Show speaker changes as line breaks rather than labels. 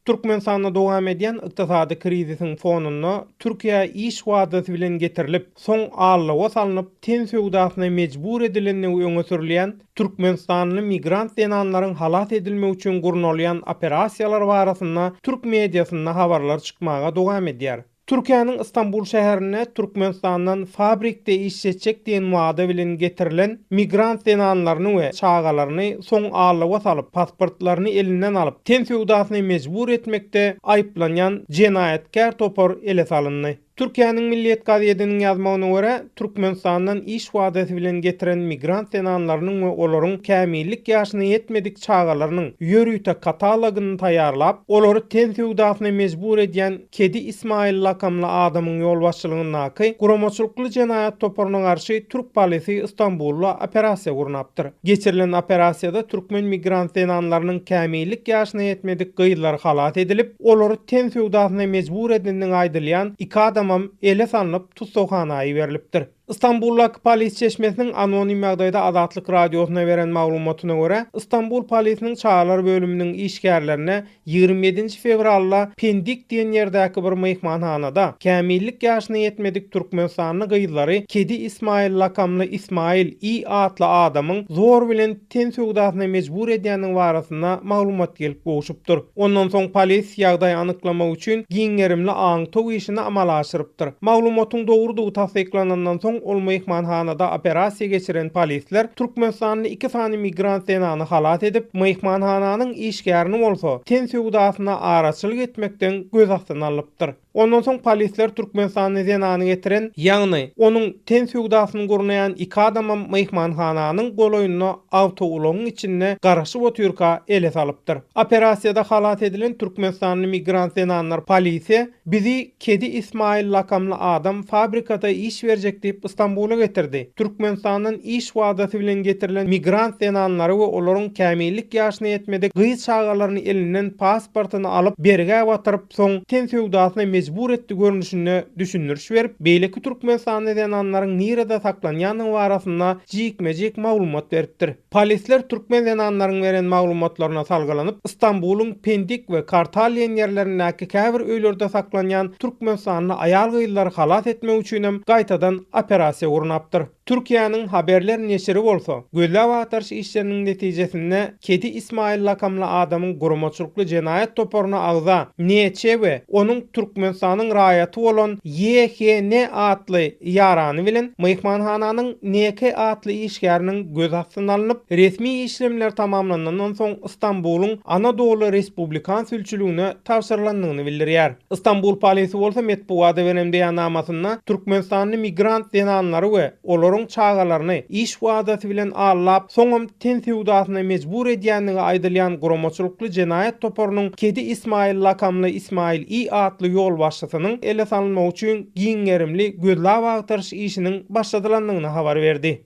Türkmenistanda dowam edýän ykdysady krizisiň fonunda Türkiýä iş wadasy bilen getirilip, soň aldawa salnyp, ten söwdasyna mejbur edilendigi öňe sürülýän türkmenistanly migrant zenanlaryň halas edilmegi üçin gurnalýan operasiýalar barasynda türk mediasynda habarlar çykmaga dowam edýär. Türkiýäniň Stambul şäherinde Türkmenistandan fabrikde işletjek diýen wada bilen getirilen migrant zenanlaryny we çagalaryny soň aldawa salyp, pasportlaryny elinden alyp, ten söwdasyna mejbur etmekde aýyplanýan jenaýatkär topar ele salyndy. Türkiýäniň Milliýet gazediniň ýazmagyna görä, Türkmenistandan iş wadasy bilen getiren migrant zenanlarynyň we olaryň kämillik ýaşyna ýetmedik çagalarynyň ýörite katalogyny taýýarlap, olary ten söwdasyna mejbur edýän Kedi Ismail lakamly adamyň ýolbaşçylygyndaky guramaçylykly jenaýat toparyna garşy türk polisi Stambulda operasiýa gurnapdyr. Geçirilen operasiýada türkmen migrant zenanlarynyň kämillik ýaşyna ýetmedik gyzlary halas edilip, olary ten söwdasyna mejbur edendigi aýdylýan iki adamam ele salnyp tussaghana iberilipdir. Stambuldaky polis çeşmesiniň anonim ýagdaýda Azatlyk Radiosyna beren maglumatyna görä, Stambul polisiniň çagalar bölüminiň işgärlerine 27-nji fewralda Pendik diýen ýerdäki bir myhmanhanada kämillik ýaşyna ýetmedik türkmenistanly gyzlary Kedi Ismail lakamly Ismail I atly adamyň zor bilen ten söwdasyna mejbur edýändigi barasynda maglumat gelip gowşupdyr. Ondan soň polis ýagdaýy anyklamak üçin giň gerimli aňtaw işini amala aşyrypdyr. Maglumatyň dogrudygy tassyklanandan soň ol myhmanhanada operasiýa geçiren polisler türkmenistanly iki sany migrant zenany halas edip, myhmanhananyň işgärini bolsa ten söwdasyna araçylyk etmekden göz astyna alypdyr. Ondan soň polisler türkmenistanly zenany getiren, ýagny, onuň ten söwdasyny gurnaýan iki adamam myhmanhananyň golaýynda awtoulagyň içinde garaşyp otyrka ele salypdyr. Operasiýada halas edilen türkmenistanly migrant zenanlar polise, Bizi Kedi Ismail lakamly adam fabrikada iş berjek diýip Stambula getirdi. Türkmenistandan iş wadasy bilen getirilen migrant zenanlary we olaryň kämillik ýaşyna ýetmedik gyz çagalaryny elinden pasportyny alyp bergä batyryp, soň ten söwdasyna mejbur etdi görnüşinde düşündiriş berip, beýleki türkmenistanly zenanlaryň nirede saklanýandygy barasynda jikme-jik maglumat beripdir. Polisler türkmen zenanlaryň beren maglumatlaryna salgylanyp, Stambulyň Pendik we Kartal diýen ýerlerindäki käbir öýlerde saklanýan türkmenistanly aýal-gyzlary halas etmek üçinem gaýtadan operasiýa gurnapdyr. Türkiýäniň Haberler neşiri bolsa, gözläp-agtaryş işleriniň netijesinde Kedi Ismail lakamly adamyň guramaçylykly jenaýat toparyna agza NÇ we onuň Türkmenistanyň raýaty bolan YHN atly ýarany bilen myhmanhananyň NK atly işgäriniň göz astyna alnyp, resmi işlemler tamamlanandan soň Stambulyň Anadoly Respublikan sülçüligine tabşyrylandygyny bildirýär. Stambul polisi bolsa metbugata beren beýannamasynda türkmenistanly migrant zenanlary we olaryň çagalaryny iş wadasy bilen aldap, soňam ten söwdasyna mejbur edýändigi aýdylýan guramaçylykly jenaýat toparynyň Kedi Ismail lakamly Ismail I atly ýolbaşçysynyň ele salynmagy üçin giň gerimli gözläp-agtaryş işiniň başladylandygyny habar berdi.